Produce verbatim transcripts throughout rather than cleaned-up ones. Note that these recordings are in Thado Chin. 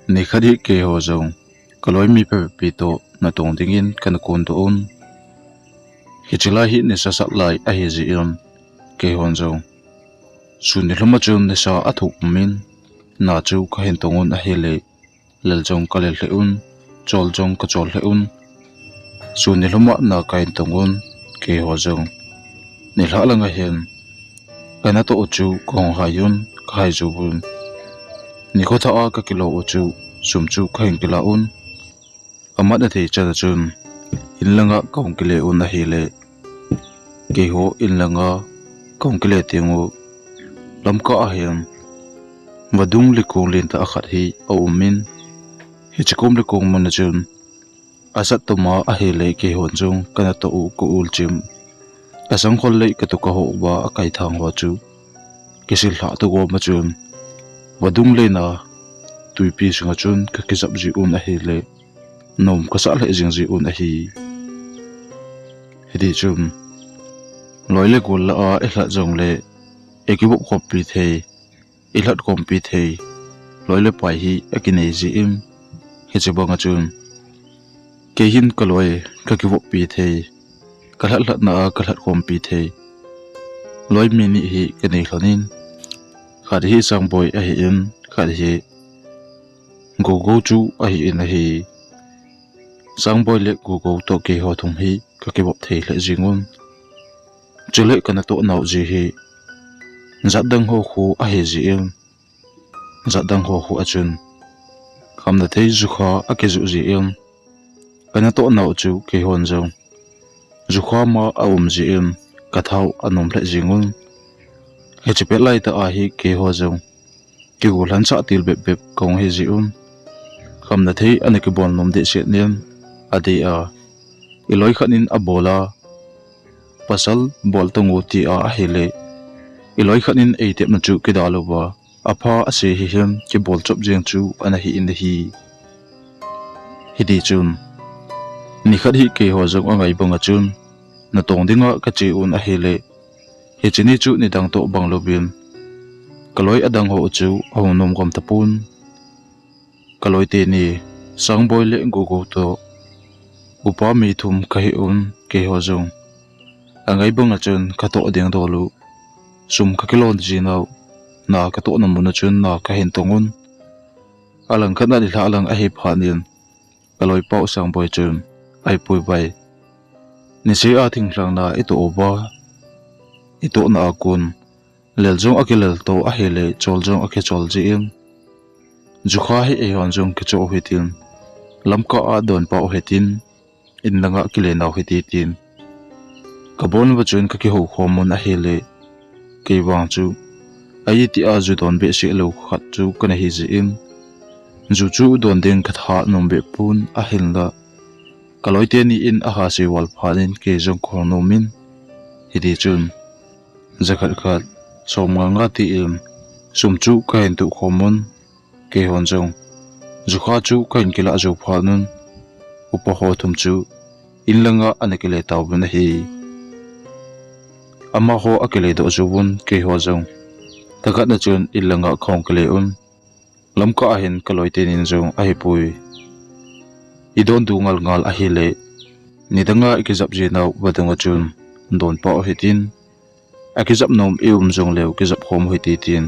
Nikhat hi keiho jong kaloi mi phabep pi toh natong dingin kana kondoh un. Hiche lai hi nisa sat lai ahi jeh in keihon jong sun nilhum a chun nisa athuh umin, na chu kahin tong un ahile, lel jong kalel lheh un, chol jong kachol lheh un. Sun nilhum a na kahin tong un, keiho jong nilhah lang ahin, kanatoh u chu kahung hai un, kahai jou un. Nikho thah a kakilou u chu sum chu kahin kilah un. Amat athei chan a chun in langa kahung kile un ahile, keiho in langa kahung kile teng u, lamkah ahin vadung lekong lentah khat hi aumin, hiche kom lekong mun a chun asat toma ahile keihon jong kanatoh u ka-ul chim, asangkhol lei katoh kaho uva akaithang ho chu kisil lhah toh gom a chun vadung lena twipi sunga chun kakijap ji un ahile, nom kasah lheh jing ji un ahi. Hiti chun loi le gol lah a ilhat jongle ikivop khompi thei, ilhat khompi thei loi le pai hi akinei jin, hiche banga chun kei hin kaloi kakivoppi thei, kalhat lhatna a kalhat khompi thei loi mi ni hi kanei lhonin, khat hi Sangboi ahin, khat hi Gogou chu ahin ahi. Sangboi le Gogou toh keiho thum hi kakivop thei lheh jeng un. Chule kanatoh nau ji hi jatdang ho khu ahi jin, jatdang ho khu a chun khamna thei jukha akijoh jin, kanatoh nau chu keihon jong jukha ma aum jin, kathau anom lheh jeng un. Hiche pet laitah a hi keiho jong kigolhansah til bep bep kahung hi ji un. Khamna thei ana kibol nom dehset nin, adeh a, iloi khat in abol a, pasal bol tong u tia ahile, iloi khat in eitepna chu kidal uva, apha ase hihen kibol chop jeng chu ana hi in ahi. Hiti chun nikhat hi keiho jong angai banga chun natong dinga kache un ahile, hiche ni chu nidang toh bang louvin kaloi adang ho chu ahung nom gam tapon. Kaloi teni Sangboi le Gogou toh upa mi thum kahi un, keiho jong angai banga chun katoh ding dol u, sum kakilon ji nau, na katohna mun a chun na kahin tong un. Alangkhat a nilhah lang ahi phat in kaloipa u Sangboi chun, "Ahipoi bai, niseh a thinglhang na itoh uva, itohna a kon lel jong akilel toh ahile chol jong akichol jin, jukha hi eihon jong kichoh u hitin, lamkah a donpeh u hitin, in langa kile nau hite," tin kabon uva chun kakihou khom un ahile, kei vang chu aiti a ju don behseh lou khat chu kana hi jin, ju chu don ding katha nom beh pon, ahinla kaloi teni in aha sei val phat in kei jong kahung nom in, hiti chun jakhat khat som nga nga tin sum chu kahin tuh khom un, keihon jong jukha chu kahin kilah jou phat un, upa ho thum chu in langa ana kile tauvin ahi. Amaho akile doh jouvun keiho jong thakhat na chun in langa kahung kile un. Lamkah a hin kaloi tenin jong, "Ahipoi, idon du ngal ngal ahile, nidanga ikijap ji nau vadung a chun donpeh u hitin, akijap nom ium jongleu kijap khom u hite," tin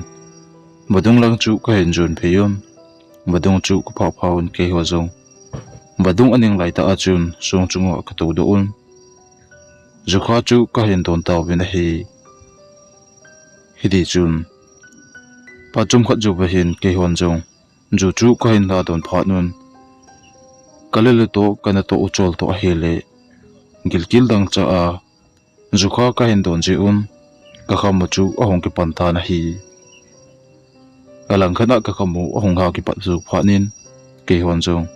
vadung lang chu kahin jon phei un. Vadung chu kaphah phah un, keiho jong vadung aning laitah a chun song chunga katou doh un. Jukha chu kahin don tauvin ahi. Hiti chun phat chomkhat jou uva hin keihon jong ju chu kahin la don phat un, kalel u toh kanatoh u chol toh ahile, gilkel dangchah a jukha kahin don jeh un kakham u chu ahung kipan tan ahi. Alangkhat a kakham u ahung ha kipat jou phat in keihon jong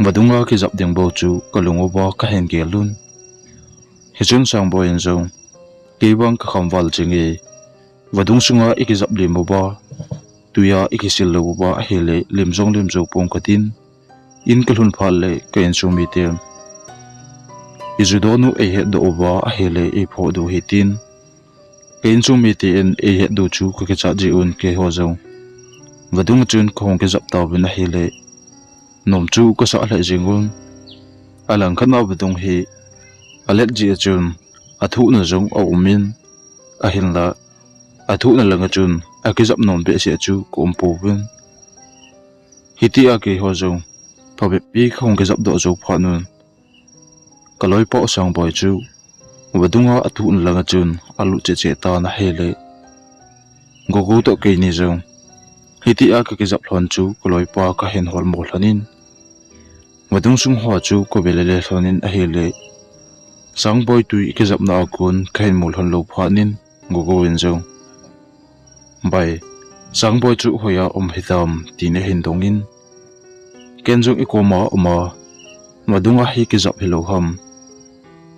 vadunga kijap ding bou chu kalung uva kahin gel un. Hichun Sangboi in jong, "Kei vang kakham val jenge, vadung sunga ikijap lim uva, tuia ikisil lou uva ahile lim jong lim jou pong katin, in kalhun phat le ka insung miten iju don u eihet doh uva ahile eiphoh diu hitin, ka insung miten eihet diu chu kakichat jeh un keiho jong vadung a chun kahung kijap tauvin ahile, nom chu kasah lheh jeng un. Alangkhat a vadung hi alet jeh a chun athuhna jong aum in, ahinla athuhna langa chun akijap nom behseh chu kaum pouvin. Hitia keiho jong phabep pi kahung kijap doh jou phat un, kaloipa u Sangboi chu vadunga athuhna langa chun alut cheh cheh tan ahile, Gogo toh keini jong hitia kakijap lhon chu kaloipa kahin holmo lhon in, vadung sung hoa chu kave le le lhon in ahile, Sangboi tui kijapna a kon kahin mu lhon lou phat in, Gogo in jong, Bai, Sangboi chu hoiya um hitam, tin ahin dong in, ken jong ikoma uma vadunga hi kijap hilou ham,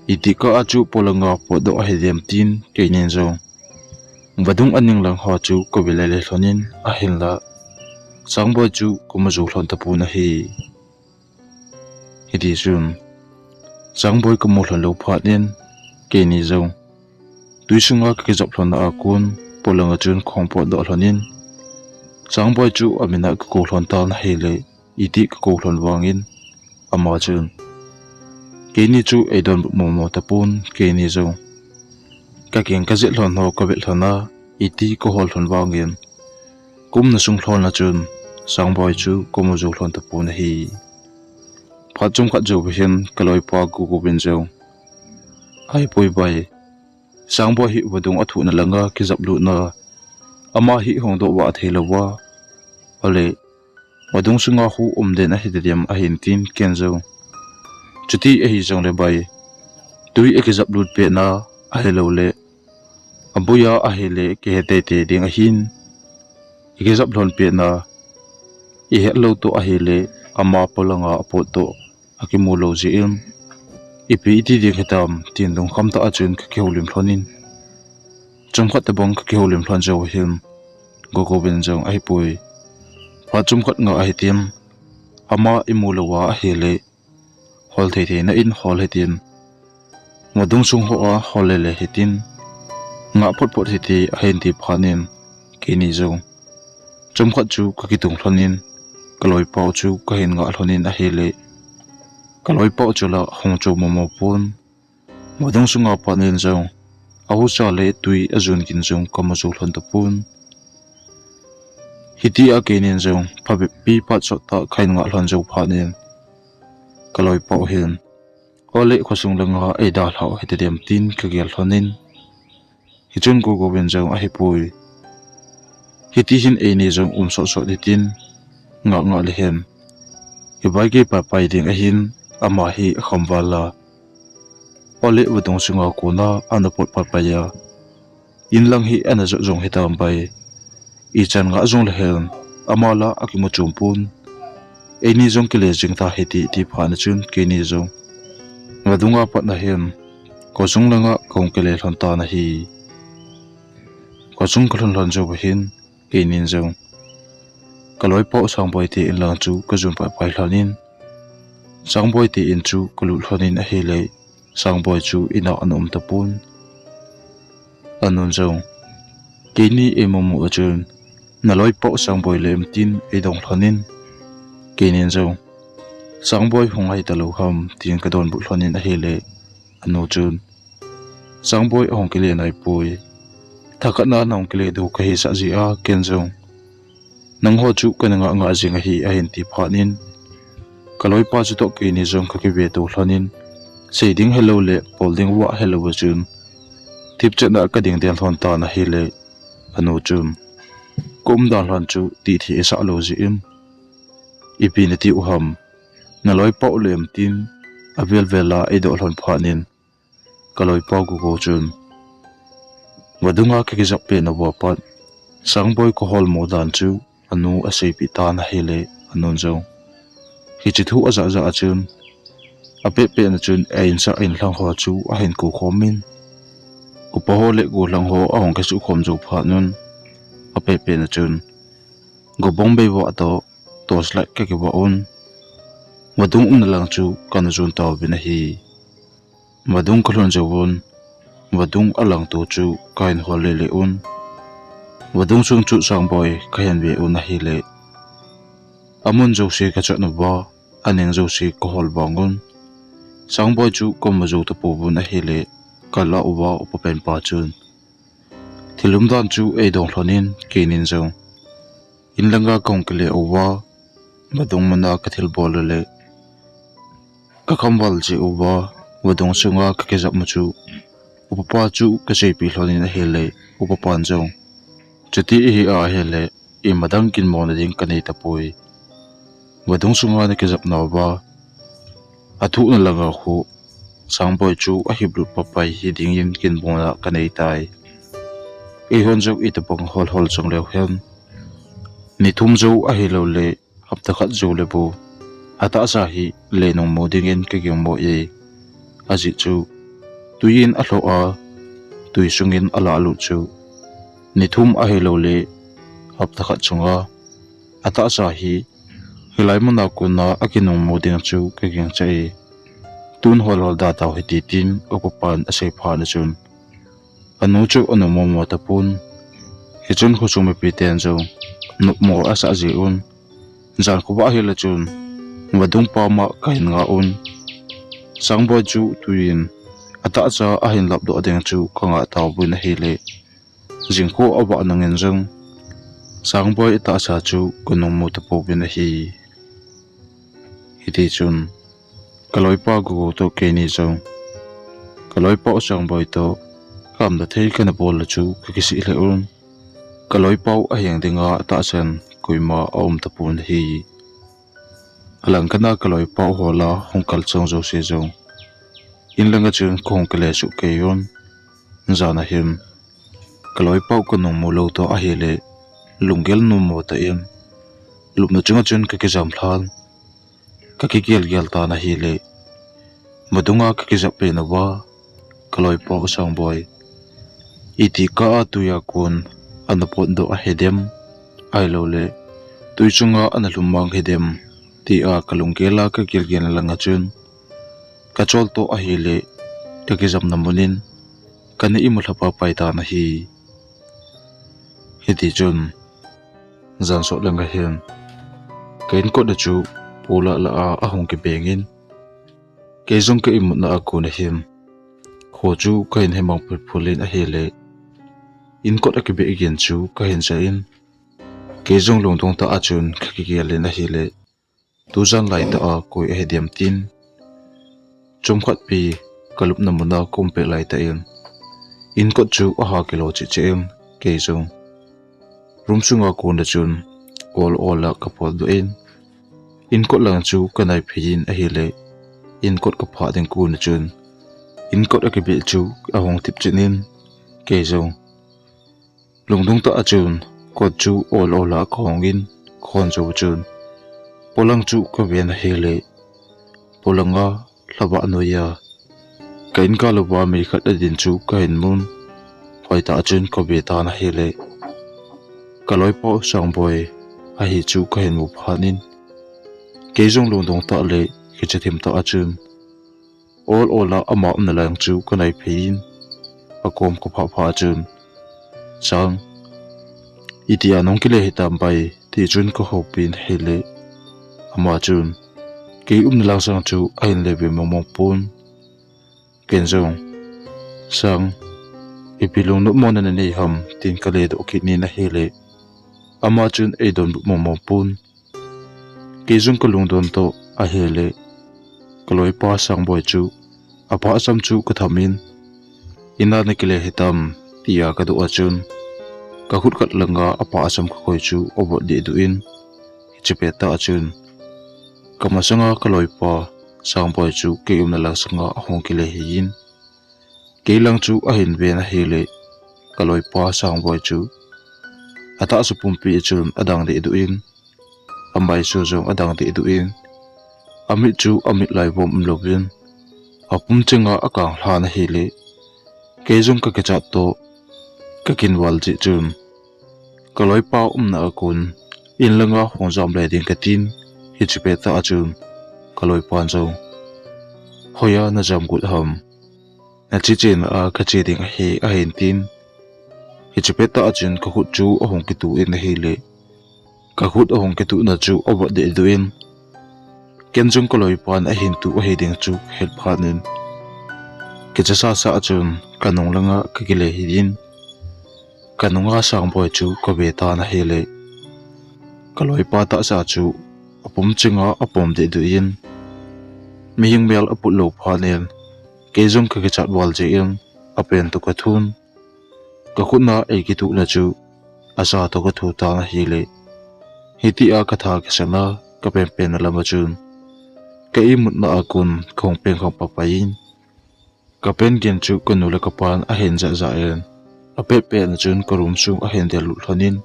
iti kah a chu polanga potdoh ahi dem, tin keinin jong vadung aning lang hoa chu kave le le lhon in, ahinla Sangboi chu kamu jou lhon tapon ahi. Hitichun Sangboi kamu lhon lou phat in, keini jong tui sunga kakijap lhon a kon polanga chun kahung potdoh lhon in, Sangboi chu amin a kakou lhon tan ahile, iti kakou lhon vangin, ama chun keini chu eidonbut momo tapon, keini jong kakeng kajet lhon ho kavet lhon a, iti kahol lhon vangin, kaumna sung lhon a chun Sangboi chu kamu jou lhon tapon ahi. Phat chomkhat jou hin kaloipa Gogo in jong, Ahipoi bai, Sangboi hi vadung athuhna langa kijap lutna, ama hi hungdoh vah thei louva, ole vadung sunga khu um den ahi tadem ahin, tin ken jong, Chuti ahi jongle bai, tui akijap lut petna ahiloule aboiya ahile kihe teitei ding ahin, ikijap lhon petna ihet lou toh ahile ama polanga apot toh akimu lou jeh in, ipi iti ding hitam, tin lungkham tah a chun kakihoulim lhon in, chomkhat tobang kakihoulim lhon jou hin, Gogo in jong, Ahipoi, phat chomkhat ngah ahitin, ama imu louva ahile hol thei theina in hol hitin, vadung sung hoa hol le le hitin, ngah phot phot hite, ahin ti phat in, keini jong chomkhat chu kakitung lhon in, kaloipau chu kahin ngah lhon in ahile, kaloipau chu la hung chom momo pon, vadung sunga pat in jong ahusa le tui ajon gin jong kamu jou lhon tapon. Hitia keinin jong phabep pi phat sot tah kahin ngah lhon jou phat in, kaloipau hin, Ole khosung langa eidalhah u hitadem, tin kagel lhon in, hichun Gogo in jong, Ahipoi, hiti hin eini jong um sot sot hitin, ngah ngah le hen, ibai kei paipai ding ahin, ama hi akham val a, ole vadung sunga kona ana pot paipai a, inlang hi ana jot jong hitam bai, ichan ngah jongle hen, ama la akimu chom pon, eini jong kile jing ta hite, ti phat in chun keini jong vadunga pat in ahin, khosung langa kahung kile lhon tan ahi. Khosung kalhun lhon jou hin, keinin jong kaloipau Sangboi te inlang chu kajon paipai lhon in, Sangboi te in chu kalut lhon in ahile, Sangboi chu ina ana um tapon. Anun jong keini eimu mu a chun, Naloipau Sangboi le em? tin eidong lhon in, keinin jong, Sangboi hung ahi talou ham, tin kadonbut lhon in ahile, anu chun, Sangboi ahung kile naipoi, thakhat na nahung kile diu kahisah jeh a ken jong nangho chu kana ngah ngah jing ahi, ahin ti phat in, kaloipa chutoh keini jong kakiveto lhon in, sei ding helou le pol ding vah helou a chun thipchet na kading den lhon tan ahile, anu chun, Kaumdan lhon chu tithei isah lou jeh in, ipi nati u ham, naloipau le em? tin avel vel a eidoh lhon phat in, kaloipau Gogo chun vadunga kakijap pet nauva pat Sangboi kaholmo dan chu anu aseipeh tan ahile, anun jong hiche thu ajah jah a chun, apet pet na chun a insah inlhang ho chu ahin kou khom in, upa ho le gollhang ho ahung kisuh khom jou phat un, apet pet na chun gobang bei vah toh torchlight kakivah un, vadung umna lang chu kana jon tauvin ahi. Vadung kalhun jouvun, vadung alangto chu kahin hol le le un, Vadung sung chu Sangboi kahin ve un ahile, amun jouse kachot uva, aning jouse kahol vang un, Sangboi chu kamu jou tapouvin ahile, kalah uva upa penpa chun thil umdan chu eidong lhonin, keinin jong in langa kahung kile uva, vadung muna kathilbol u le kakhamval jeh uva, vadung sunga kakijap u chu upa pa chu kaseipeh lhonin ahile, upa pan jong, chuti ahi ahile, imadang kinmona ding kanei tapoi. Vadung sunga nakijap nauva, athuhna langa khu Sangboi chu ahiplut papai hidingin kinmona kanei tai. Eihon jong itobang holhol jongleu hen, ni thum jou ahiloule hapta khat jou le bou, atahsa hi leinung mu dingin kagingmo e. Ajeh chu, twiin alhoh a, twi sungin alahlut chu ni thum ahiloule hapta khat chunga atahsa hi hilai muna kona akinung mu ding chu kagingcha e. Tun holhol da tau hite, tin upa pan asei phat a chun, anu chu anung momo tapon. Hichun khosung mipiten jong nopmo asah jeh un, jan khovah hel a chun vadung pama kahin ngah un, Sangboi chu twiin atahsa ahin lapdoh ding chu kangah tauvin ahile, jingkho avah nungin jong Sangboi atahsa chu kanung mu tapouvin ahi. Hitichun kaloipa Gogo toh keini jong, kaloipa u Sangboi toh kamna thei kana bol u chu kakisih lheh un, kaloipa u aheng dinga atahsan koima aum tapon ahi. Alangkhat a kaloipa u hola hung kal chong jouse jong in langa chun kahung kile suh kei un, jan ahin kaloipa u kanung mu lou toh ahile, lunggel nommo tah in lupna chunga chun kakijam lhan, kakigelgel tan ahile, vadunga kakijap pen uva, kaloipa u Sangboi, iti kah a twi a kon ana potdoh ahidem, ahiloule twi chunga ana lhum mang hidem, tia kalunggel a kagelgelna langa chun, kachol toh ahile, kakijamna munin kana imu lhapa pai tan ahi. Hitichun jan sot langa hin ka inkot a chu pola lah a ahung kibengin, kei jong ka imutna a kon ahin kho chu kahin hemang phulphul in ahile, inkot a kibeh gin chu kahin ja in, kei jong lungdong tah a chun kakigel in ahile, tujan laitah a koi ahidem tin, chomkhat pi kalupna muna kaum pet laitah in, inkot chu aha kilo chehcheh in, kei jong room sunga kon a chun ol ol a kapotdoh in, inkot lang chu kanaiphei in ahile, inkot kaphah ding kon a chun inkot akibeh chu ahung thipchet in, kei jong lungdong tah a chun kot chu ol ol a kahong in, kahon jou chun polang chu kaven ahile, polanga lhavah noiya ka inkal uva mi khat adin chu kahin mun, hoitah a chun kave tan ahile, kaloipa u Sangboi ahi chu kahin mu phat in, kei jong lungdong tah le kicha thim tah a chun ol ol a ama umna lang chu kanaiphei in, akom kaphah phah chun, Sang, itia nahung kile hitam bai, tichun kahoupin ahile, ama chun kei umna lang sang chu ahin leve mongmong pon. Ken jong, Sang, ipi lungnopmona nanei ham, tin kaledoh kit in ahile, ama chun eidonbut mongmong pon. Kei jong kalungdon toh ahile, kaloipa Sangboi chu aphahsam chu katham in, ina nakile hitam, tia kadoh a chun, kakhut khat langa aphahsam kakoi chu avot dehduh in, hiche pettah a chun kamasanga kaloipa Sangboi chu kei umna lang sanga ahung kile hi in, kei lang chu ahin ven ahile, kaloipa Sangboi chu atahsa pumpi a chun adang dehduh in, amaisu jong adang dehduh in, amit chu amit laivom umlouvin, apum chenga akang lhan ahile, kei jong kakichat toh kakinval jeh chun, kaloipa umna a kon in langa hung jam le ding katin, hiche pettah a chun kaloipan jong, Hoiya najam got ham? Nache chena a kache ding ahi, ahin tin, Hiche pettah a chun kakhut chu ahung kituh in ahile, kakhut ahung kituhna chu avat dehduh in, ken jong kaloipan ahin tuh ahi ding chu kahet phat in, kicha sasa a chun kanung langa kakile hih in, kanunga Sangboi chu kave tan ahile, kaloipa tahsa chu apum chinga apom dehduh in, mihem mel aput lou phat in, kei jong kakichat val jeh in, apen toh kathun, kakhutna eikituhna chu aja toh kathu tan ahile, hitia katha kisana kapenpenna lama chun, ka imutna a kon kahung peng kham papai in, kapen gin chu kanu le kapan ahin jahjah in, apetpetna chun ka room sung ahin del lut lhon in,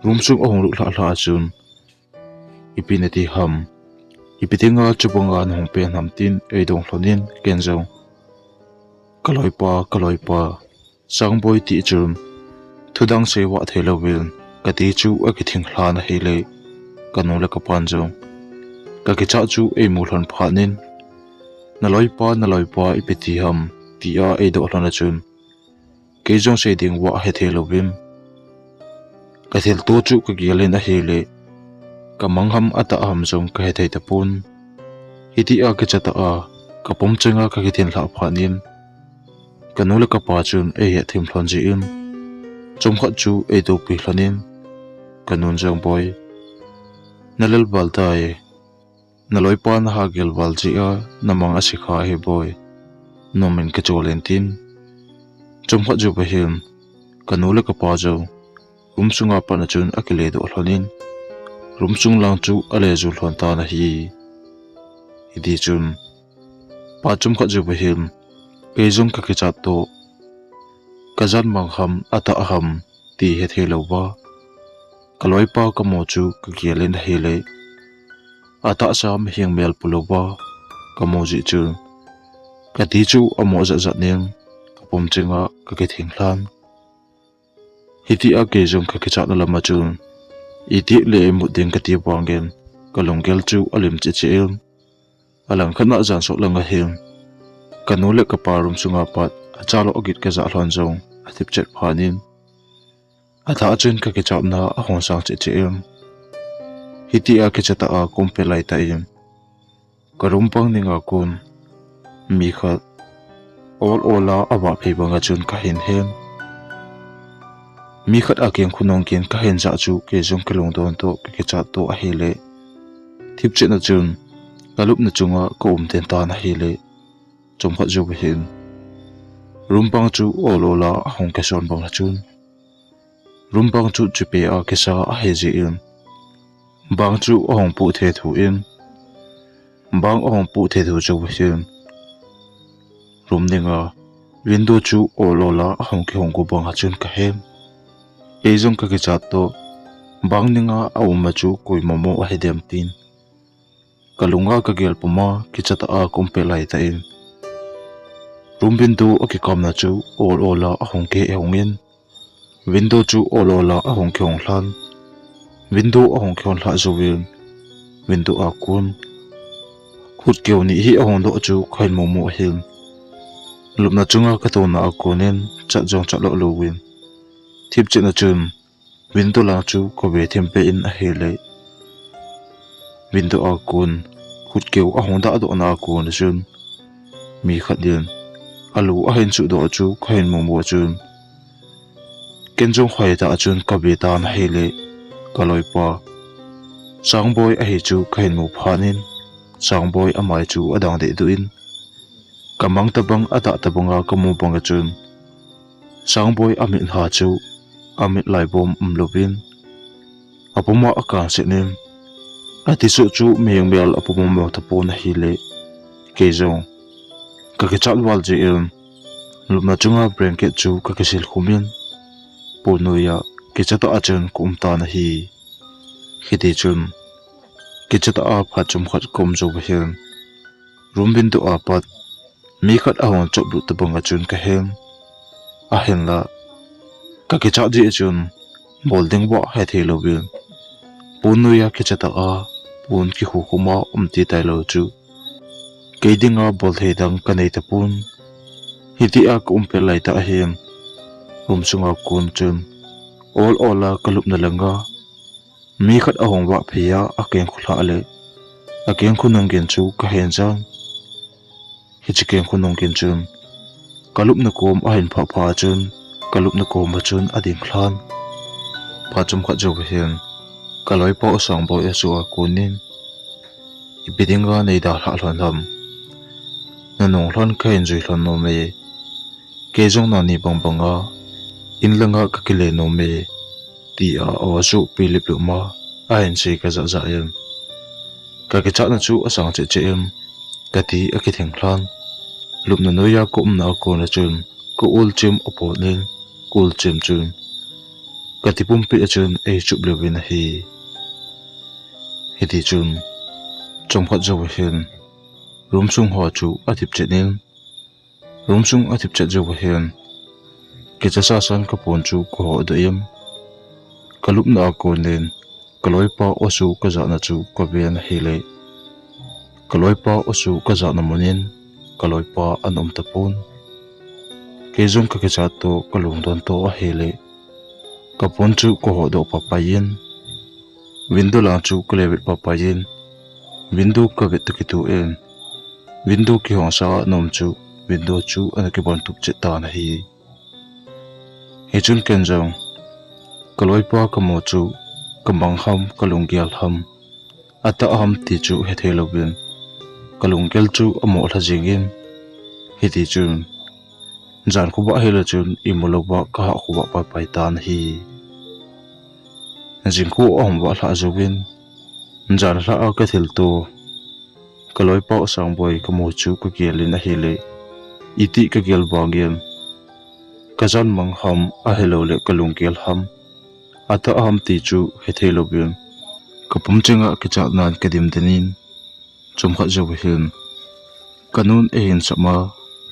room sung ahung lut lhah lhah a chun, ipi nati ham, ipi dinga chubanga nahung pen ham tin eidong lhon in, ken jong, kaloipa, kaloipa, Sangboi ti chun thudang seivah theilouvin kati chu akithing lhan ahile, kanu le kapan jong kakichat chu eimu lhon phat in, naloipa, naloipa, ipi ti ham, tia eidoh lhon a chun, kei jong sei ding vah hethei louvin, kathilto chu kagel in ahile, kamang ham atah ham jong kahethei tapon. Hitia kichatah a kapum chinga kakithin lhah phat in, kanu le kapa chun eihet thim lhon jeh in, chomkhat chu eitopi lhon in, kanun jong, Boi, nalel val tai, naloipa naha gel val jeh a namang asikha ahi, Boi, nomin kachol in, tin, chomkhat jou ahin, kanu le kapa jong room sunga pat a chun akile doh lhon in, room sung lang chu ale ju lhon tan ahi. Hitichun, phat chomkhat jou ahin, kei jong kakichat toh, kajat mang ham atah ham ti hethei louva, kaloipa kamu chu kagel in ahile, atahsa mihem mel polouva kamu jeh chun, kati chu amo jatjat in, kapum chinga kakithing lhan. Hitia kei jong kakichatna lama chun, itih le imut ding kati vangin, kalunggel chu alim cheh cheh in, alangkhat a jan sot langa hin, kanu le kapa room sunga pat achalo agit kajah lhon jong athip chet phat in, athah chun kakichatna ahung sang cheh cheh in, hitia kichatah a kaum pet laitah in, ka room bang ninga kon mi khat ol ol a avahphei banga chun kahin hen. Mi khat akeng khonung gin kahin jah chu kei jong kalungdon toh kakichat toh ahile, thipchetna chun kalupna chunga kaum den tan ahile, chomkhat jou ahin, room bang chu ol ol a ahung kison banga chun, room bang chu chipe a kisa ahi jeh in, bang chu ahung poh thethu in, bang ahung poh thethu jou ahin, room ninga window chu ol ol a ahung kihong go banga chun kahen. Kei jong kakichat toh, bang ninga aum a chu koima mo ahidem tin, kalunga kagel puma kichatah a kaum pet laitah in, room window akikamna chu ol ol a ahung kihong in, window chu ol ol a ahung kihong lhan. Window ahung kihong lhah jouvin, window a kon khut keu ni hi ahung doh chu kahin mumu ahin, lupna chunga katona a konin chat jong chat lou louvin, thipchetna chun window lang chu kave thim peh in ahile, window a kon khut keu ahung dahdohna a kon a chun, mi khat in alu ahin chuhdoh chu kahin mumu a chun, ken jong hoitah a chun kave tan ahile, kaloipa Sangboi ahi chu kahin mu phat in, Sangboi amai chu adang dehduh in, kamang tobang adah tobanga kamu banga chun, Sangboi amit ha chu amit laibom umlouvin, apuma akanset in, atisuh chu mihing mel apuma mo tapon ahile, kei jong kakichat val jeh in, lupna chunga blanket chu kakisil khum in, pon noiya kichatah a chun kaum tan ahi. Hitichun, kichatah a phat chomkhat kaum jou ahin, room window a pat mi khat ahung choplut tobanga chun kahen. Ahinla, kakichat jeh a chun, bol ding vah hethei louvin, pon noiya kichatah a pon kikhu khuma um ti tailou chu, kei dinga bol thei dang kanei tapon. Hitia kaum pet laitah ahin, Room sunga kon chun ol ol a kalupna langa mi khat ahung vah phei a, akeng khu lhah le akeng khu nung gin chu kahen jan. Hiche keng khu nung gin chun kalupna kom ahin phah pha chun kalupna kom a chun ading lhan. Phat chomkhat jou hin kaloipa U Sangboi achu a konin, ipi dinga nei dalhah lhon ham? Nanung lhon kahin jui lhon nom e. Kei jong nani bang banga in langa kakile nom e, tia aw chu pilip luma ahin sei kajah jah in, kakichatna chu asang cheh cheh in, kati akithing lhan. Lupna noiya kaumna a kon a chun ka ul chim apot in, ka ul chim chun kati pumpi a chun eichup lheh in ahi. Hiti chun chomkhat jou hin room sung ho chu athip chet in, room sung athip chet jou hin kicha sasan kapon chu kahodoh in, kalupna a konin kaloipa U Sangboi kajahna chu kaven ahile, kaloipa U Sangboi kajahna munin kaloipa ana um tapon. Kei jong kakichat toh kalungdon toh ahile, kapon chu kahodoh paipai in, window lang chu kalevet paipai in, window kavet toh kitoh in, window kihong sa a ana um chu window chu ana kibon tup chet tan ahi. Hichun ken jong kaloipa kamu chu kamang ham kalunggel ham, atah ham ti chu hethei louvin, kalunggel chu amoh lha jingin, hiti chun jan khu vah hile chun imu louva kahah khu vah paipai tan ahi. Jing khu ahung vah lhah jouvin, jan lhah a kathilto kaloipa U Sangboi kamu chu kagelin ahile, iti kagel vangin, kajan mang ham ahilouleh kalunggel ham, atah ham ti chu hethei louvin, kapum chenga kichatnan kadim den in, chomkhat jou hin kanun eihin sap a,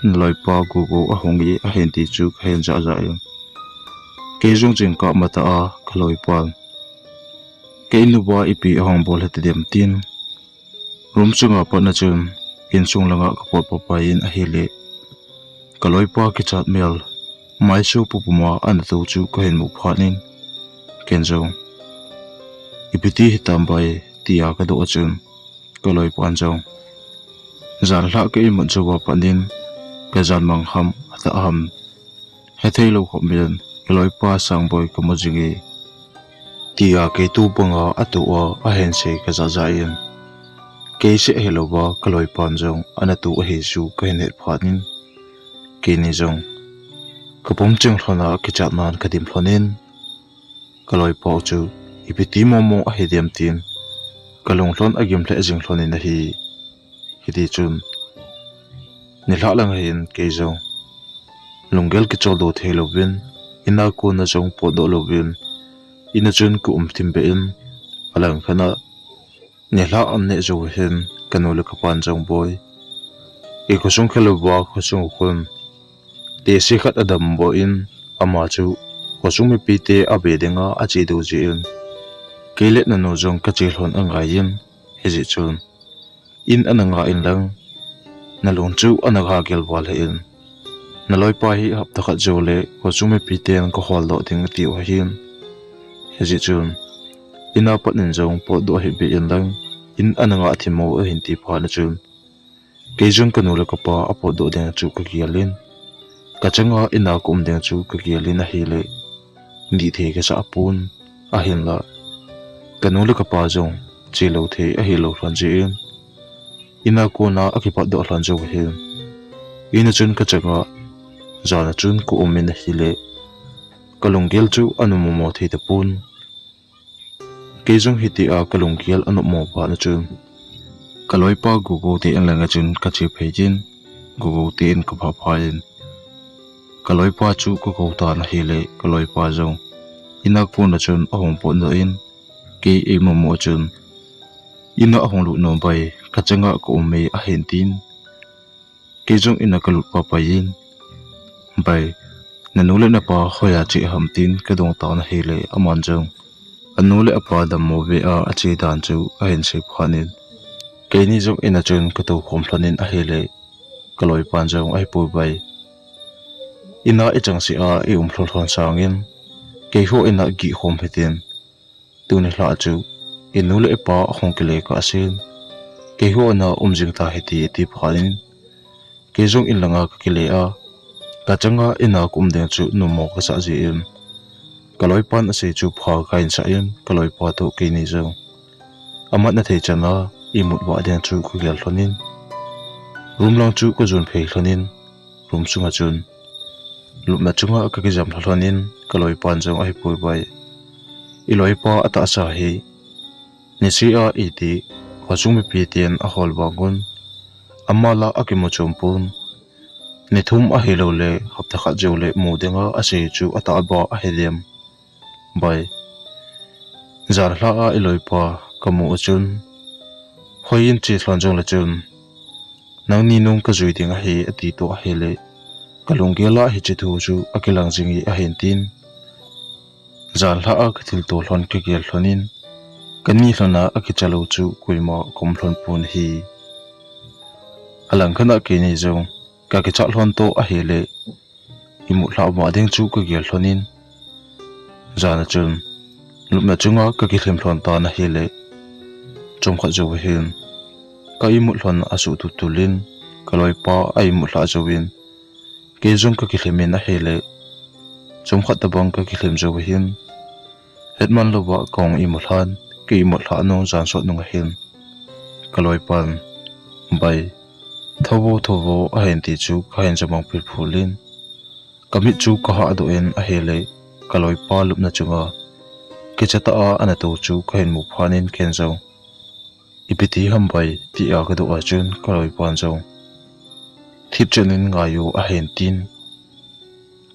naloipa Gogo ahung e ahin ti chu kahen jah jah in, kei jong jingkah matah a kaloipan, ka in uva ipi ahung bol hitadem tin, room sunga pat a chun insung langa kapot paipai in ahile, kaloipa kichat mel maisu pupuma ana tou chu kahin mu phat in, ken jong, ipi ti hitam bai, tia kadoh a chun kaloipan jong, jan lhah ka imut jouva pat in, kajan mang ham atah ham hethei lou khop in, kaloipa Sangboi kamu jing e, tia keitu banga atoh a ahin sei kajah jah in, kei seh hilouva kaloipan jong ana toh ahi chu kahin het phat in, keini jong kapum cheng lhon a kichatnan kadim lhon in, kaloipa chu ipi ti momo ahidem tin, kalung lhon agim lheh jing lhon in ahi. Hiti chun nilhah lang hin kei jong lunggel kicholdo thei louvin, ina kona jong potdoh louvin, ina chun kaum thim beh in, alangkhat a nilhah an neh jou hin kanu le kapan jong, Boi, ikhosung khalouva khosung khun tehse khat adammo in, ama chu khosung mipite ave dinga ache diu jeh in, kei le nanu jong kache lhon angai in, hijeh chun in ana ngah inlang, nalung chu ana gah gel val hih in, naloipa hi hapta khat jouleh khosung mipiten kaholdoh ding atiu ahin, hijeh chun ina pat in jong potdoh hih beh inlang, in ana ngah thim o, ahin ti phat a chun, kei jong kanu le kapa apotdoh ding chu kagel in, kachanga ina kaum ding chu kagel in ahile, dih thei kasah pon, ahinla kanu le kapa jong chelou thei ahilou lhon jeh in, ina kona akipatdoh lhon jou hin, ina chun kachanga, jan a chun kaum in ahile, kalunggel chu ana momo thei tapon. Kei jong hitia kalunggel anopmo phat a chun, kaloipa Gogo te in langa chun kache phei in, Gogo te in kaphah phah in, kaloipa chu kakou tan ahile, kaloipa jong ina kona chun ahung potdoh in, kei eimomo a chun, ina ahung lut nom bai, kachanga kaum e ahin tin, kei jong ina kalut paipai in, Bai, nanu le napa hoiya che ham? tin kadong tan ahile, aman jong anu le apa dammo vea ache dan chu ahin sei phat in, keini jong ina chun katou khom lhon in ahile, kaloipan jong, Ahipoi bai, Ina i chang si a i um lhon lhon sangin, keiho ina gih khom hitin, tuni lha chu i nu le i pa ahung kile kah sin, keiho ina um jing ta hiti iti phat in, kei jong in langa ka kile a, ka changa ina ka um ding chu numo ka sah jeh in, ka loipan asei chu pha ka in sah in, ka loipa toh keini jong amat na thei chan a imut vah ding chu ka gel lhon in, room lang chu ka jon phei lhon in, room sunga chun lupna chunga ka kijam lha lhon in, ka loipan jong ahi pui bai, i loipa atahsa hi nisih a iti, khosung mipi ten ahol vang un, ama la akimu chom pon, ni thum ahilou le hapta khat jou le mu ding a asei chu atah ba ahi dem bai. Jan lha a i loipa ka mu a chun, hoi in che lhon jong le chun, nangni nung ka jui ding ahi, ati toh ahile, ka lunggel a hiche thu chu akilang jing e ahin tin. Jan lha a ka thilto lhon ka gel lhon in, ka ni lhon a akicha lou chu koima ka um lhon pon ahi. Alang khat a keini jong ka kichat lhon toh ahile, imut lha vah ding chu ka gel lhon in, jan a chun lupna chunga ka kilhem lhon tan ahile, chomkhat jou hin ka imut lhon asuh tutul in, ka loipa a imut lha jou in, kei jong ka kilhem in ahile, chomkhat tabang ka kilhem jou hin, hetman louva ka hung imut lhan, ka imut lha nung jan sot nung ahin, ka loipan, bai, thovo thovo ahin ti chu ka hin jamang pilphul in, ka mit chu ka hahdoh in ahile, ka loipa lupna chunga kicha tah a ana tou chu ka hin mu phat in ken jong, ipi ti ham bai, ti a ka doh a chun ka loipan jong, thipchen in ngai u ahin tin,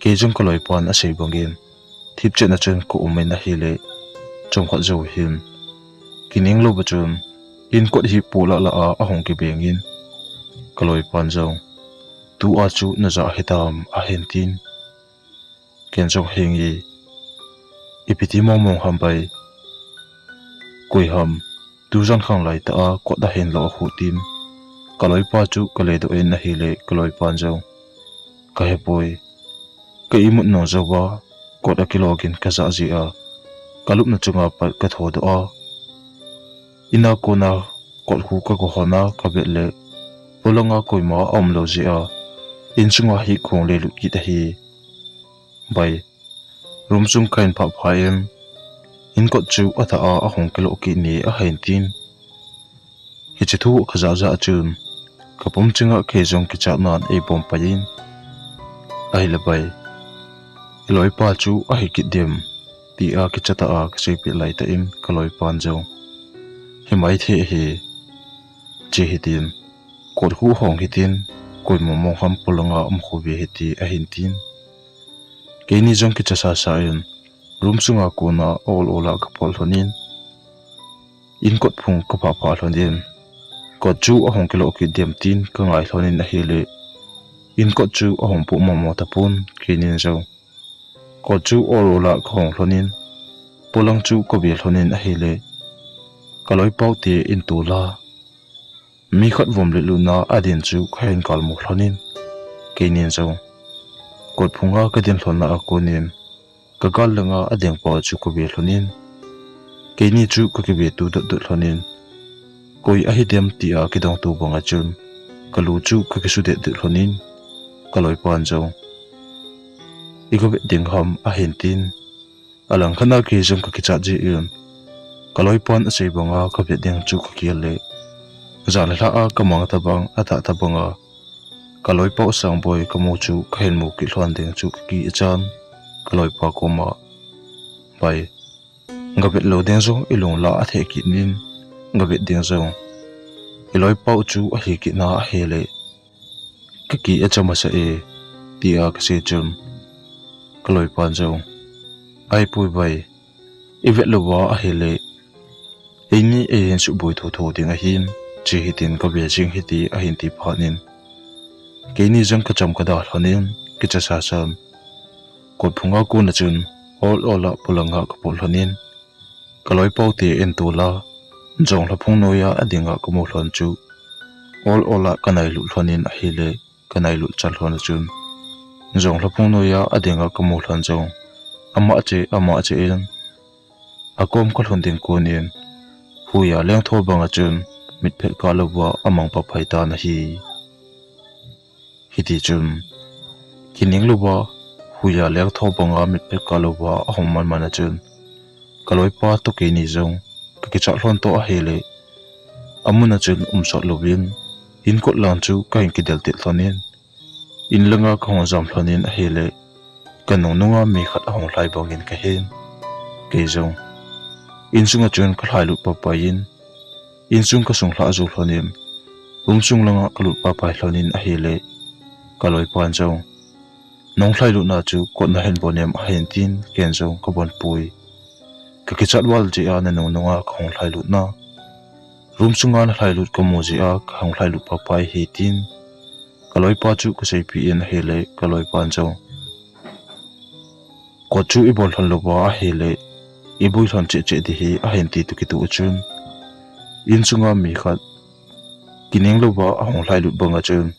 kei jong ka loipan asei bangin, thipchen a chun ka um in ahile, chomkhat jou hin, kining louva chun, in kot hi polah lah a ahung kibeng in, ka loipan jong, tua chu najah hitam ahin tin, ken jong henge, ipi ti mong mong ham bai, koi ham, tujan khang lai tah a kot ahin lo akhu tin, ka loipa chu ka ledoh in ahile, ka loipan jong, ka hepoi, ka imut nung jouva kot akilogin ka jah jeh a, ka lupna chunga pat ka thodoh a, ina kona kot khu ka go lhon a ka vet le, polanga koima aum lou jeh a, insunga hi ka hung lelut kit ahi. Bai, room sung ka hin phah phah in, in kot chu athah a ahung kilo kit ne ahin tin. Hiche thu ka jah jah chun, ka pum chinga kei jong kichat nan eibom pai in, ahile bai, i loipa chu ahi kit dem, ti a kicha tah a ka seipeh lai tah in ka loipan jong, himai thei ahi, che hitin, kot khu hong hitin, koima mong ham polanga um khu ve hiti ahin tin. Keini jong kicha sasa in, room sunga kona ol ol a ka pot lhon in, in kot phung ka phah phah lhon in, kot chu ahung kilo kit dem tin ka ngai lhon in ahile, in kot chu ahung poh mong mong tapon, keinin jong kot chu ol ol a ka hong lhon in, polang chu ka ve lhon in ahile, ka loipau te in tol a, mi khat vom le lutna adin chu ka hin kalmu lhon in, keinin jong kot phunga ka din lhon na a konin, ka gal langa ading pa chu ka ve lhon in, keini chu ka kive tu dot dot lhon in, koi ahi dem ti a kidong tu banga chun, ka lu chu ka kisu det det lhon in, ka loipan jong, i ka vet ding ham ahin tin, alang khat a kei jong ka kichat jeh in, ka loipan asei banga ka vet ding chu ka kigel le, jan le lha a ka mang tabang, atah tabanga, ka loipau Sangboi ka mu chu ka hin mu kit lhon ding chu ka ki ichan, ka loipa koma, bai, ka vet lou ding jong i lung la atheh kit nin, ka vet ding jong i loipau chu ahi kit na ahile, ka ki acha masa e, ti a ka sei chun, ka loipan jong, ahipoi bai, i vet louva ahile, eini eihin suboi tho tho ding ahin, che hitin ka ve jing hite ahin ti phat in, keini jong ka cham ka da lhon in, kicha sasan, kot phunga kona chun, ol ol a polanga ka pot lhon in, ka loipau te in tol a, jong lha phung noiya adinga ka mu lhon chu, ol ol a ka nailut lhon in ahile, ka nailut chan lhon a chun, Jonglhaphung noiya adinga kamu lhon jong, ama che, ama che in, akom kalhun ding konin, huiya lengtho banga chun mitphet kah louva amang papai tan ahi. Hiti chun, kininglouva, huiya lengtho banga mitphet kah louva ahung man man a chun, kaloipa toh keini jong kakichat lhon toh ahile, amun a chun um sot louvin, in kot lang chu kahin kidel tit lhonin, in langa kahung jam lhonin ahile, kanung nunga mi khat ahung lhai bangin kahen. Kei jong insunga chun kalhailut papai in, insung kasung lhah jou lhonin, room sung langa kalut papai lhonin ahile, kaloipan jong, nahung lhailutna chu kot nahin bon em ahin tin, ken jong kabon poi. Kakichat val jeh a nanung nunga kahung lhailutna, room sunga nalhailut kamu jeh a kahung lhailut papai ahi tin, kaloipa chu kaseipeh in ahile, kaloipan jong, kot chu ibol lhon louva ahile, iboi lhon cheh cheh ding ahi ahin ti toh kitoh chun, insunga mi khat kininglouva ahung lhailut banga chun,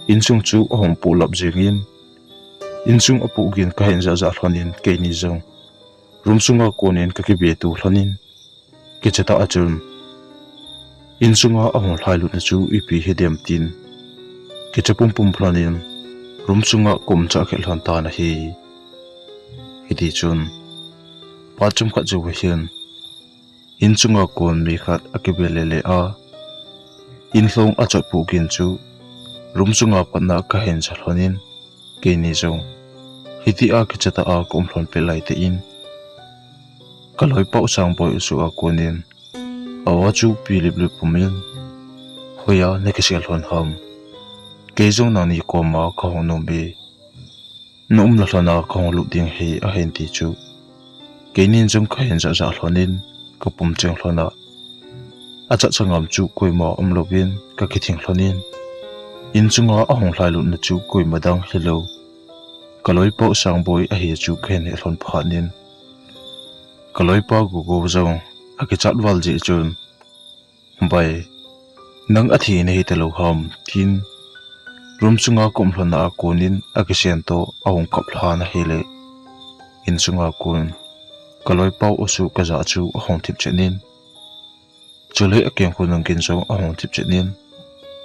insung chu ahung poh lap jengin, insung apoh gin kahin jah jah lhonin keini jong, room sunga konin kakivetu lhonin, kicha tah a chun, insunga ahung lhailutna chu ipi hidem tin, kicha pumpum lhonin, room sunga kaum chah kit lhon tan ahi. Hiti chun, phat chomkhat jouva hin, insunga kon mi khat akive lele a, in lhong achot poh gin chu, room sunga patna kahin ja lhonin, keini jong, hitia kicha tah a kaum lhon peh laitah in, kaloipau Sangboi u soh a konin, a-o chu pi lip lip pumin, hoiya nakisel lhon ham? Kei jong nangni koma kahung nom e, naumna lhona kahung lut ding ahi ahin ti chu, keinin jong kahin jah jah lhonin, kapum cheng lhona, achatsah ngam chu koima umlouvin kakithing lhonin, insunga ahung lhailutna chu koima dang hilou, kaloipau Sangboi ahi chu kahin he lhon phatnin, kaloipa Gogo jong akichat val jeh chun, Bai, nang athi nahi talou ham, tin, room sunga kaum lhona a konin akisen toh ahung kap lhan ahile, insunga kon, kaloipau u soh kajah chu ahung thip chetnin, chule akeng khonung gin jong ahung thip chetnin,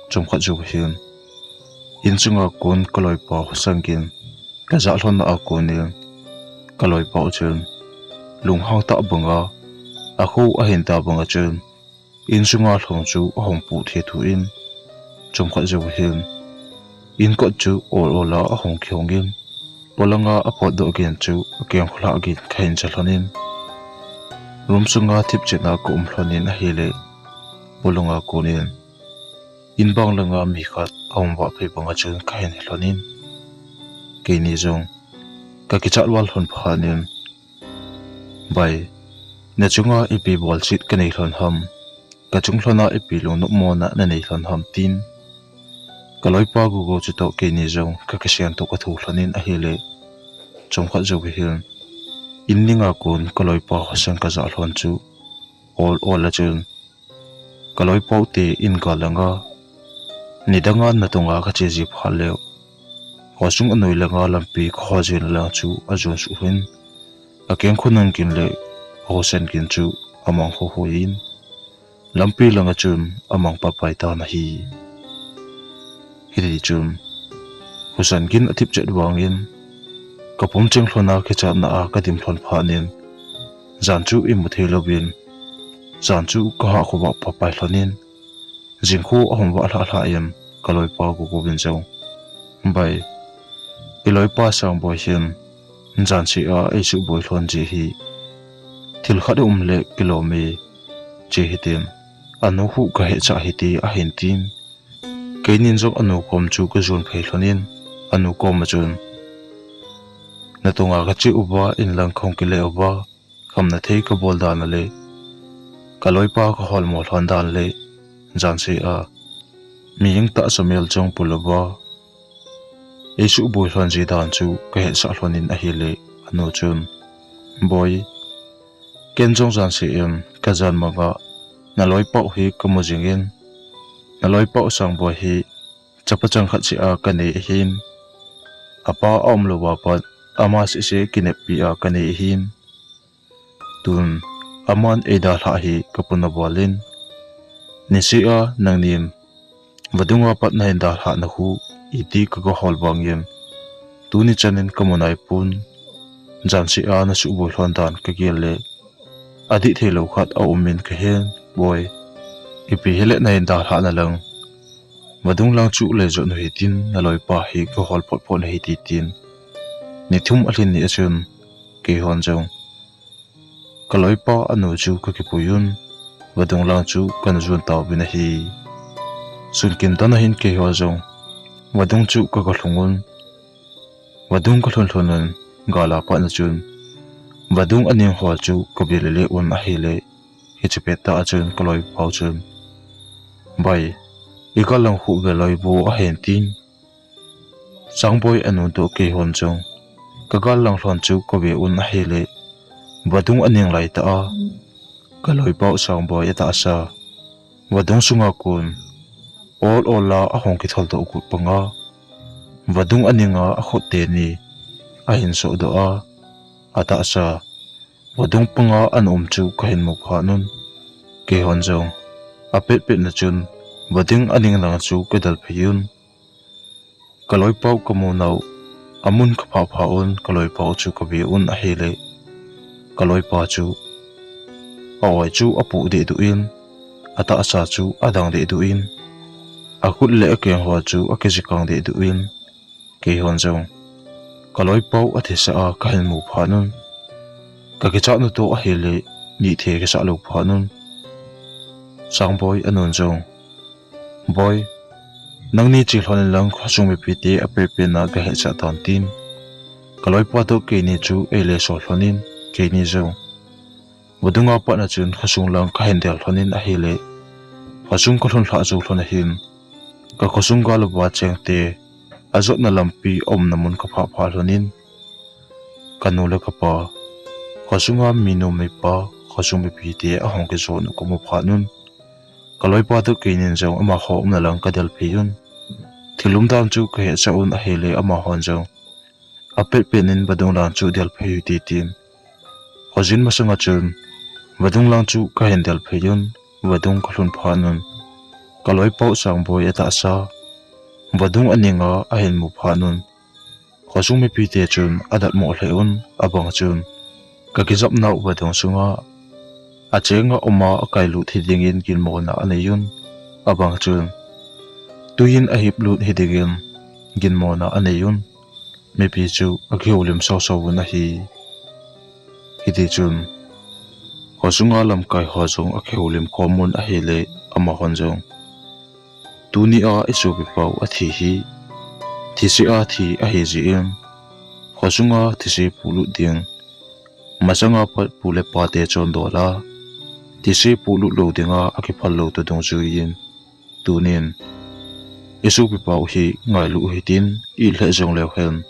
chomkhat jouva hin, insunga kon kaloipa Hosan gin kajah lhona a konin, kaloipau chun, lunghang tah banga, akho ahin ta banga chun, insunga lhong chu ahung poh thethu in, chomkhat jouva hin, in kot chu ol ol a ahung kihongin, polanga apotdoh gin chu akeng kholhah gin kahin ja lhonin, room sunga thip chetna kaum lhonin ahile, polanga konin, in bang langa mi khat ahung vah phei banga chun kahin he lhonin, keini jong kakichat val lhon phatnin, Bai, nachunga ipi bolset kanei lhon ham, kachung lhona ipi lungnopmona nanei lhon ham, tin, kaloipa Gogo chutoh keini jong kakisen toh kathu lhonin ahile, chomkhat jouva hin, in ninga kon kaloipa Hosan kajah lhon chu ol ol a chun, kaloipau te in gal langa, nidanga natonga kache ji phat leu, khosung anoi langa lampi kaho jeng lang chu ajon suh lhonin, akeng khonung gin le Hosan gin chu amang hohoiyin, lampi langa chun amang papai tan ahi. Hiti chun, Hosan gin athip chet vangin, kapum cheng lhona kichatna a kadim lhon phatnin, jan chu imu thei louvin, jan chu kahah khovah papai lhonin, jingkho ahung vah lhah lhah in, kaloipa Gogo vin jong, Bai, iloipa Sangboi hin, jansea eisuboi lhon ji hi, thil khat aum le kilom e, che hitin, anu khu kahetsah hite ahin tin, keinin jong anu kom chu kajon phei lhonin, anu koma chun, natonga kache uva, in lang kahung kile uva, khamna thei kabol dan a le, kaloipa kaholmo lhon dan le, jansea mihing tahsa mel jong polouva eisuboi lhon ji dan chu kahetsah lhonin ahile, anu chun, Boi, ken jong jansea kajan manga naloipau hi kamu jingin, naloipau Sangboi hi chapa chang khat chea kanei ahin, Apa aum louva pat ama sehseh kineppi a kanei ahin. Tun aman eidalhah hi kapuna bolin, niseh a nangnin vadunga pat nahin dalhah nahu iti kagahol vangin, tuni chanin kamu naipon, jan seh a nasuhboi lhon dan kagel le adih theilou khat aumin kahen, Boi. Ipi hile nahin dalhah nalang, vadung lang chu leijot nu hitin, naloipa hi gahol photphot nahi titin. Nithum alhin ni achun, keihon jong kaloipa anu chu kakipuiyun, vadung lang chu kana jon tauvin ahi. Sunkim tana hin keihon jong vadung chu kagalhungun, vadung kalhun lhunun, gala patna chun vadung aning ho chu kave lele un ahile, hiche pettah a chun kaloipau chun, Bai, igal lang khu veloi vo, ahin tin. Sangboi anu toh keihon jong kagal lang lhon chu kave un ahile, vadung aning laitah a kaloipau Sangboi atahsa vadung sunga kon ol ol a ahung kitholdoh got panga, vadung aninga akhut teni ahin sohdoh a, atahsa vadung panga ana um chu kahin mu phatnun, keihon jong apetpetna chun vadung aning lang chu kadelpheiyun. Kaloipau kamunau amun kaphah phah un, kaloipau chu kave un ahile, kaloipa chu a-oi chu apoh dehduh in, atahsa chu adang dehduh in, akhut le akeng ho chu akijikang dehduh in, keihon jong kaloipau athisa a kahin mu phatnun, kakichat nu toh ahile, nithe kisah lou phatnun, Sangboi anun jong, Boi, nangni che lhonin lang khosung mipite apetpetna gahetsah tan tin, kaloipa toh keini chu eile sol lhonin, keini jong vadunga patna chun khosung lang kahin del lhonin ahile, khosung kalhun lhah jou lhon ahin, kakhosung gal uva chengte ajotna lampi aumna mun kaphah phah lhonin, kanu le kapa, khosunga minu mipa, khosung mipite ahung kijot u kamu phatnun, kaloipa toh keinin jong amaho umna lang kadelpheiyun. Thil umdan chu kahetsah un ahile, amahon jong apetpetnin vadung lang chu delphei u hite tin, khojin masanga chun vadung lang chu kahin delpheiyun. Vadung kalhun phatnun, kaloipau Sangboi atahsa vadung aninga ahin mu phatnun, khosung mipite chun adatmo lheh un, abang chun kakijapnau vadung sunga achenga uma akailut hidingin ginmona aneiyun, abang chun tuiyin ahiplut hidingin ginmona aneiyun, mipi chu akihoulim sausau un ahi. Hitichun khosunga lamkai ho jong akihoulim khomun ahile, amahon jong, Tunia isopipau athi hi thise a thi ahijeh in, khosunga thise pohlut ding, masanga pat pu le pate chondola thise pohlut lou dinga akiphal lou toh dungjuiyin, tunin isopipau hi ngailu hitin, it lheh jongleu hen,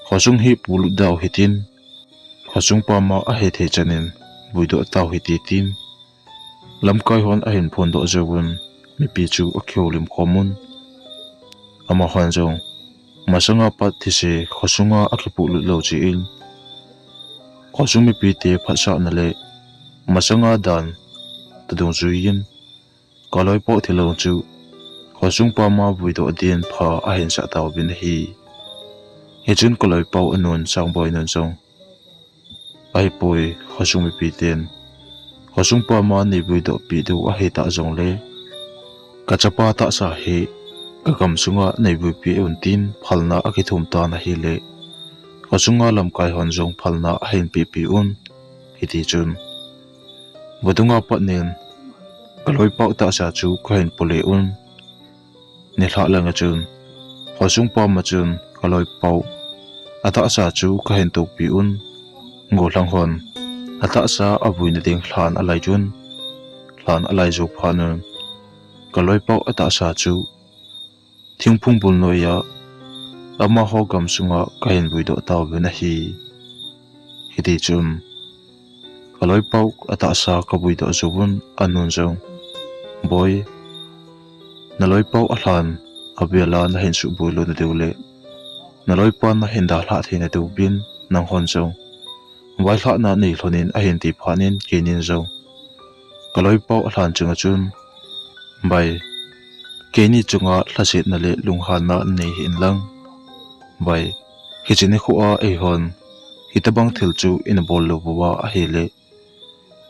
khosung hi pohlut dau hitin, khosung pama ahethei chanin vuidoh tau hite tin, lamkai hon ahin phondoh jouvun, mipi chu akihoulim khomun. Amahon jong, masanga pat thise khosunga akipohlut lou jeh in, khosung mipite phatsahna le masanga dan toh dungjuiyin, kaloipau thilong chu khosung pama vuidoh din pha ahin sah tauvin ahi. Hichun kaloipau anun Sangboi nun jong, Ahipoi, khosung mipiten khosung pama neivuidohpeh diu ahitah jongle, kachapa tahsa hi kagam sunga neivuipeh un tin phalna akithum tan ahile, khosunga lamkai hon jong phalna ahin pehpeh un. Hitichun vadunga patnin kaloipau tahsa chu kahin pule un. Nilhah langa chun khosung pama chun kaloipau atahsa chu kahin toupeh un. Gollhang hon atahsa avuina ding lhan alaiyun, lhan alai jou phatnun, kaloipau atahsa chu thingphung bul noiya amaho gamsunga kahin vuidoh tauvin ahi. Hitichun kaloipau atahsa kavuidoh jouvun, anun jong, Boi, naloipau alhan avela nahin suhboi louna diu le naloipa nahin dalhah theina diuvin nanghon jong vailhahna nei lhonin ahin ti phatnin keinin jong kaloipau alhan chunga chun, Bai, keini chunga lhasetna le lunghanna nei hih inlang. Bai, hiche nikhoa eihon hitobang thil chu ina bol lou uva ahile,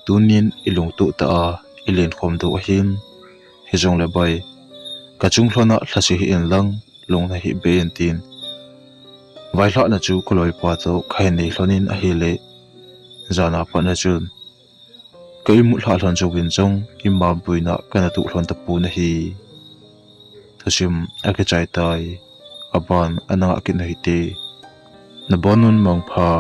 tunin ilungtoh tah a ilenkhom diu ahin. Hijongle bai, kachung lhona lhase hih inlang, lungna hih beh in tin, vailhahna chu kaloipa toh kahin nei lhonin ahile, jana patna chun ka imut lhah lhon jouvin jong ima boina kana toh lhon tapon ahi. Thusim akichai tai, aban ana ngah kit u hite. Nabonun mangpha.